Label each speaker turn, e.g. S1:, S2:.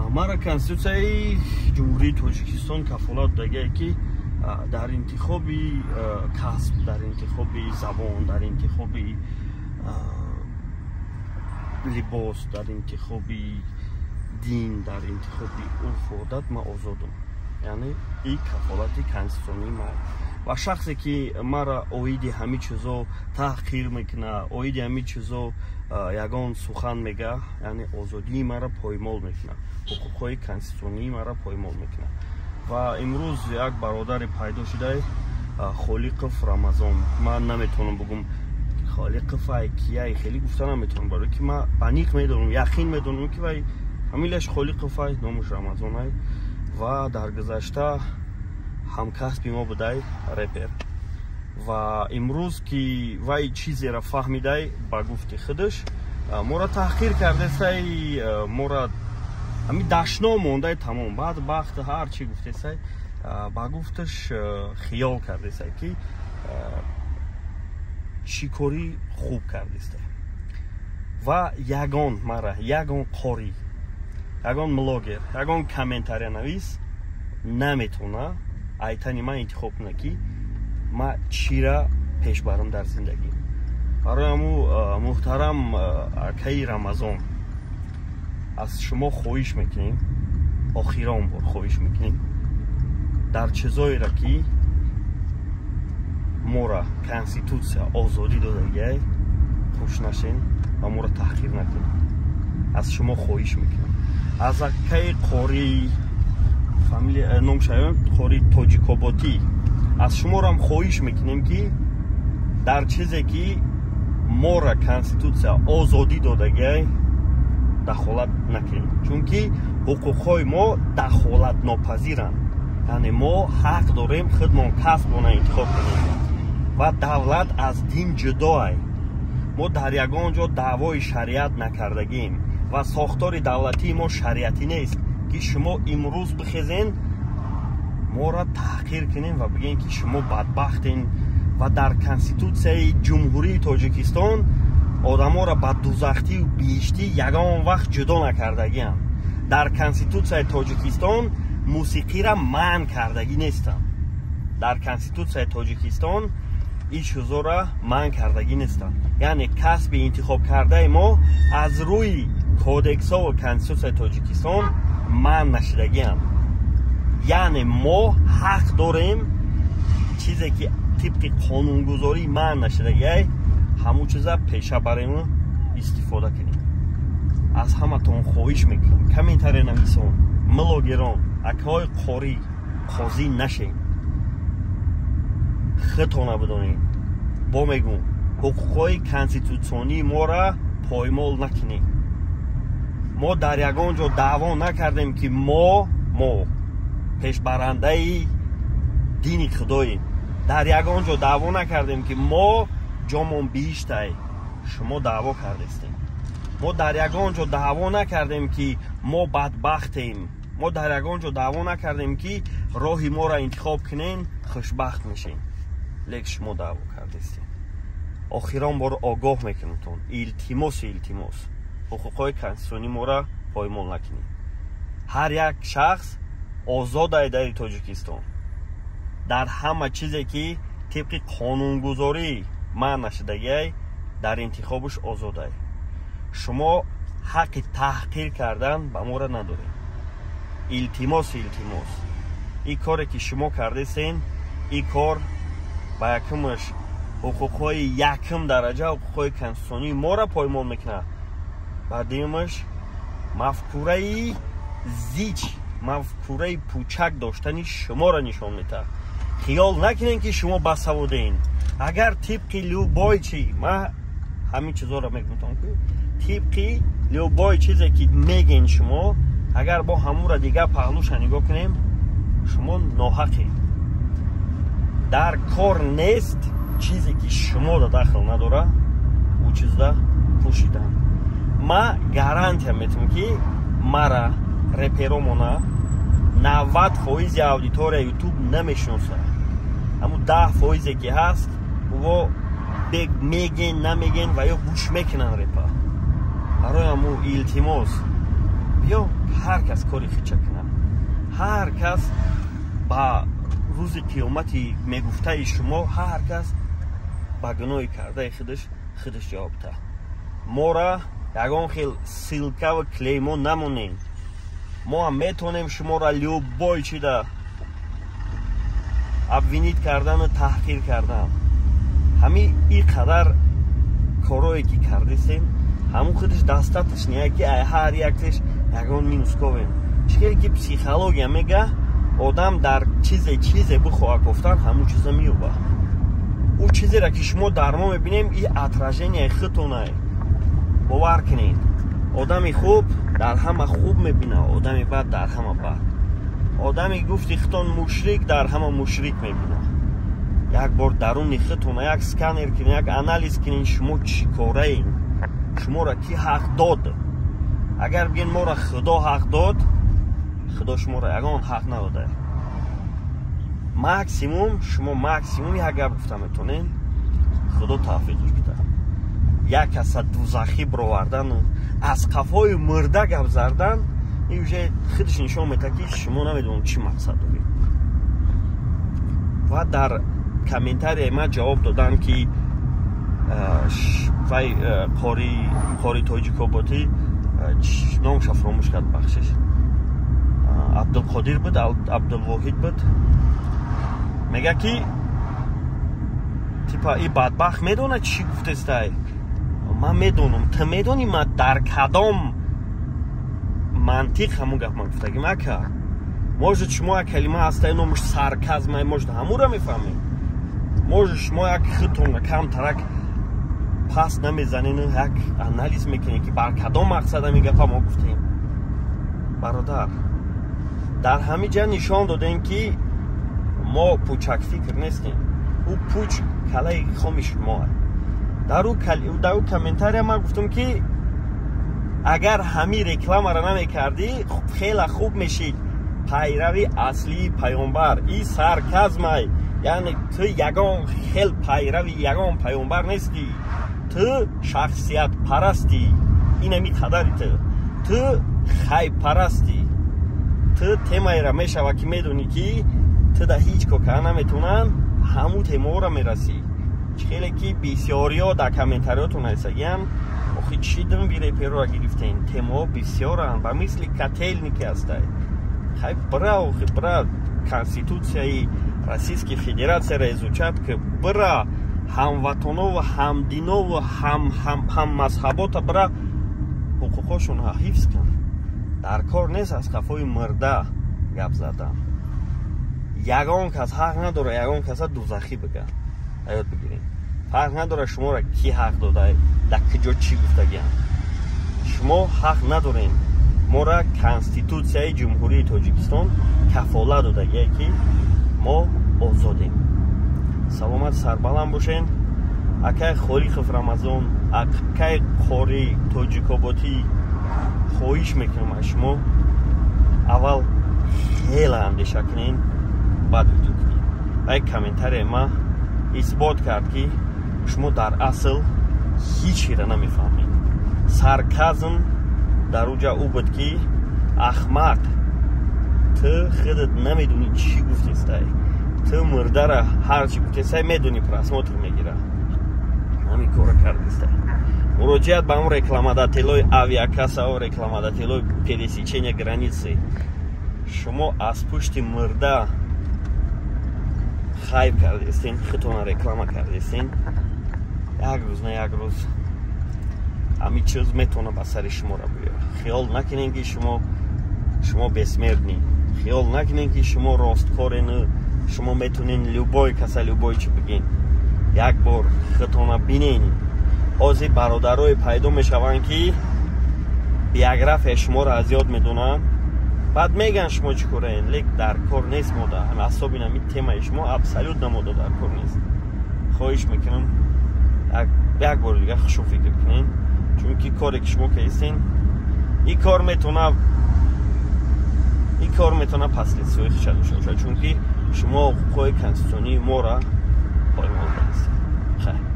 S1: Мара Конститутсияи Ҷумҳурии Тоҷикистон кафолат додагие, ки дар интихоби касб, дар интихоби забон, дар интихоби либос, дар интихоби дин, дар интихоби урфу одат ман озодам. Яъне и кафолати конститутсионии ман. Ва шахсе, ки мара оиди ҳамин чизо таҳқир мекуна, оиди ҳамин чизо ягон сухан мега, яъне озодии мара поймол мекуна, ҳуқуқҳои конститутсионии мара поймол мекуна. Ва имрӯз як бародаре пайдо шудай, Холиқов Рамазон. Ман наметавонам бугум Холиқов ай кияй, хеле гуфта наметавонам, барое ки ман аниқ медонам, яқин медонам, ки вай фамилияш Холиқов ай, номаш Рамазон ай ва дар гузашта ҳамкасби мо будай, репер. Ва имрӯз ки вай чизеро фаҳмидай, ба гуфти худаш моро таҳқир кардесай, мора ҳами дашно мондай, тамом, баъд бахт ҳар чӣ гуфтесай, ба гуфташ хиёл кардесай, ки чӣ корӣ хуб кардестай. Ва ягон мара, ягон қорӣ, ягон блогер, ягон комментариянавис наметавона айтани ман интихоб куна, ки ман чира пеш барам дар зиндагӣ. Барои ҳаму, муҳтарам акаи Рамазон, аз шумо хоҳиш мекунем, охирон бор хоҳиш мекунем, дар чизоеро, ки мора Конститутсия озодӣ додагиай, хуш нашен ва моро таҳқир накунед. Аз шумо хоҳиш мекунам. Аз акаи қорӣ, фамилия номшаён қори Тоҷикоботӣ, аз шуморам хоҳиш мекунем, ки дар чизе, ки мора Конститутсия озодӣ додагиай, дахолат накунем, чунки ҳуқуқҳои мо дахолатнопазиранд. Яъне мо ҳақ дорем худмон касбона интихоб кунем ва давлат аз дин ҷудоай. Мо дар ягон ҷо даъвои шариат накардагием ва сохтори давлатии мо шариатӣ нест, ки шумо имрӯз бихезен, моро таҳқир кунем ва бигӯем, ки шумо бадбахтен. Ва дар Конститутсияи Ҷумҳурии Тоҷикистон одаморо ба дузахтию биҳиштӣ ягон вақт ҷудо накардагиам. Дар Конститутсияи Тоҷикистон мусиқира манъ кардагӣ нестам. Дар Конститутсияи Тоҷикистон ин чизоро манъ кардагӣ нестам. Яъне касби интихобкардаи мо аз рӯи кодексҳо ва Конститутсияи Тоҷикистон манъ нашидагиам. Яъне мо ҳақ дорем, чизе ки тибқи қонунгузорӣ манъ нашидагиай, ҳамун чиза пеша барему истифода кунем. Аз ҳаматон хоҳиш мекунам, комментария нависон, блогерон, акаҳои қорӣ, қозӣ нашед, худтона бидонед. Бо мегӯм, ҳуқуқҳои конститутсионии мора поймол накунед. Мо дар ягон ҷо даъво накардем, ки мо пешбарандаи дини худоем. Дар ягон ҷо даъво накардем, ки мо ҷомон биҳиштай. Шумо даъво кардестем. Мо дар ягон ҷо даъво накардем, ки мо бадбахтем. Мо дар ягон ҷо даъво накардем, ки роҳи моро интихоб кунен, хушбахт мешем. Лек шумо даъво кардестем. Охирон бор огоҳ мекунамтон, илтимосу илтимос, ҳуқуқҳои конститутсионии моро поймол накунед. Ҳар як шахс озодай дари Тоҷикистон. Дар ҳама чизе, ки тибқи қонунгузорӣ манъ нашидагиай, дар интихобаш озодай. Шумо ҳаққи таҳқир кардан ба моро надоред. Илтимосу илтимос, ин коре, ки шумо кардесен, ин кор ба якумаш ҳуқуқҳои якум дараҷа, ҳуқуқҳои конститутсионии моро поймол мекунад, ба дуюмаш мафкураи зич, мафкураи пучак доштани шуморо нишон медиҳад. Хиёл накунем, ки шумо басаводен. Агар тибқи любой чи, ман ҳамин чизоро мегӯтам, ки тибқи любой чизе, ки мегӯен шумо, агар бо ҳамура дигар паҳлӯша нигоҳ кунем, шумо ноҳақед. Дар кор нест чизе, ки шумо да дахл надора, ӯ чизда пӯшидан. Ма гарантия метавам, ки мара, реперомона 90 фоизи аудитория Ютуб намешиносад. Ҳамун 10 фоизе, ки ҳаст, ӯво меген, намеген ва ё гӯш мекунанд репа. Барои ҳамун, илтимос, Биё ҳар кас кори хича кунад, ҳар кас ба рӯзи қиёмати мегуфтаи шумо, ҳар кас ба гуноҳи кардаи худаш ҷавоб та. Мора ягон хел ссылка ва клеймо намонем. Мо ҳам метавонем шуморо любой чида обвинить кардану таҳқир кардан. Ҳами и қадар корое ки кардесем, ҳамун худаш достаточно ки ай ҳар яктеш ягон минус ковем. Чӣ хеле ки психология мега, одам дар чизе бихоҳа кофтан, ҳамун чиза меёба. Ӯ чизеро ки шумо дар мо мебинем, и отражение и худтонае. Бовар кунед, одами хуб дар ҳама хуб мебина, одами бад дар ҳама бад. Одами гуфти худтон мушрик дар ҳама мушрик мебина. Як бор даруни худтона як сканер кунед, як анализ кунед, шумо чӣ кораем, шуморо ки ҳақ дод? Агар бигӯен моро Худо ҳақ дод, Худо шуморо ягон ҳақ надода. Максимум шумо максимум як гап гуфта метонен: Худо тавфиқш бида. Як каса дузахӣ бировардану аз қафои мурда гап зардан, и уже худаш нишон медиҳад, ки шумо намедонед, чӣ мақсад доред. Ва дар комментария и ман ҷавоб додам, ки вай қори тоҷикоботӣ, номша фаромӯш кард, бахшиш, Абдулқодир буд, Абдулвоҳид буд, мега, ки типа и бадбахт медонад, чӣ гуфтестай. Ман медонам, ту медонӣ, ман дар кадом мантиқ ҳамун гап ман гуфтагим, ака? Может, шумо як калима ҳастай, номаш сарказм, может, ҳамура мефаҳмед. Может, шумо як худтонро камтарак пас намезанену як анализ мекунед, ки бар кадом мақсад ҳамин гапа мо гуфтем. Бародар, дар ҳамин ҷа нишон додем, ки мо пучакфикр нестем. Ӯ пуч калаи хоми шумо. Дар ӯ комментария ман гуфтам, ки агар ҳамин рекламаро намекардӣ, хеле хуб мешид, пайрави аслии паёнбар. И сарказмай, яъне ту ягон хел пайрави ягон паёнбар нестӣ, ту шахсиятпарастӣ. Инами қадари ту хайпарастӣ. Ту темаеро мешава, ки медонӣ, ки ту да ҳеҷ кор карда наметавонанд, ҳамун темаҳоро мерасӣ. Чӣ хеле ки бисёриҳо дар комментариётон нависагиянд: охи чӣ дум репероро гирифтем, темаҳо бисёранд, ба мисли котельники ҳастай. Хай, бира, охи, бира, конститутсияи Российской Федерацияро изучать ки, бира, ҳамватонову ҳамдинову ҳаммазҳабота бира, ҳуқуқҳошонро ҳифз кун. Дар кор нест аз қафои мурда гап задан. Ягон кас ҳақ надорад ягон каса дузахӣ бига. Ҳаёт бигирем, фарқ надорад шуморо кӣ ҳақ дода, дар куҷо чӣ гуфтагиам, шумо ҳақ надорем. Мора Конститутсияи Ҷумҳурии Тоҷикистон кафолат додагие, ки мо озодем. Саломат, сарбаланд бошен. Акай Холиқов Рамазон, акай Қори Тоҷикоботӣ, хоҳиш мекунам аз шумо: аввал хеле андеша кунен, баъд видео кунед. Ва як комментария ма исбот кард, ки шумо дар асл ҳеҷ чиро намефаҳмед. Сарказм дар уҷа ӯ буд, ки ахмақ, ту худат намедонӣ, чӣ гуфтестай. Ту мурдара ҳарчи гуфтестай, медонӣ, просмотр мегира, ҳамин кора кардестай. Муроҷиат ба ҳамн рекламодатель ои авиакассао, рекламодатель ои пересечения границы: шумо аз пушти мурда хайп кардестен, худтона реклама кардестен. Як рӯз на як рӯз ҳамин чиз метавона ба сари шуморо биёяд. Хиёл накунем, ки шумо бессмертный, хиёл накунем, ки шумо росткорену шумо метавонед любой каса любой чӣ бигин. Як бор худтона бинен. Ҳозир бародарое пайдо мешаванд, ки биографияи шуморо аз ёд медонанд, баъд мегӯянд, шумо чӣ кораен. Лек дар кор нест мода, асоби ҳамин темаи шумо абсолютно мода дар кор нест. Хоҳиш мекунам, як бори дига хушу фикр кунед, чунки коре ки шумо кардистен, ин кор метавона последствия и худша дошта бошад, чунки шумо ҳуқуқҳои конститутсионии моро поймол кардистед. Хайр.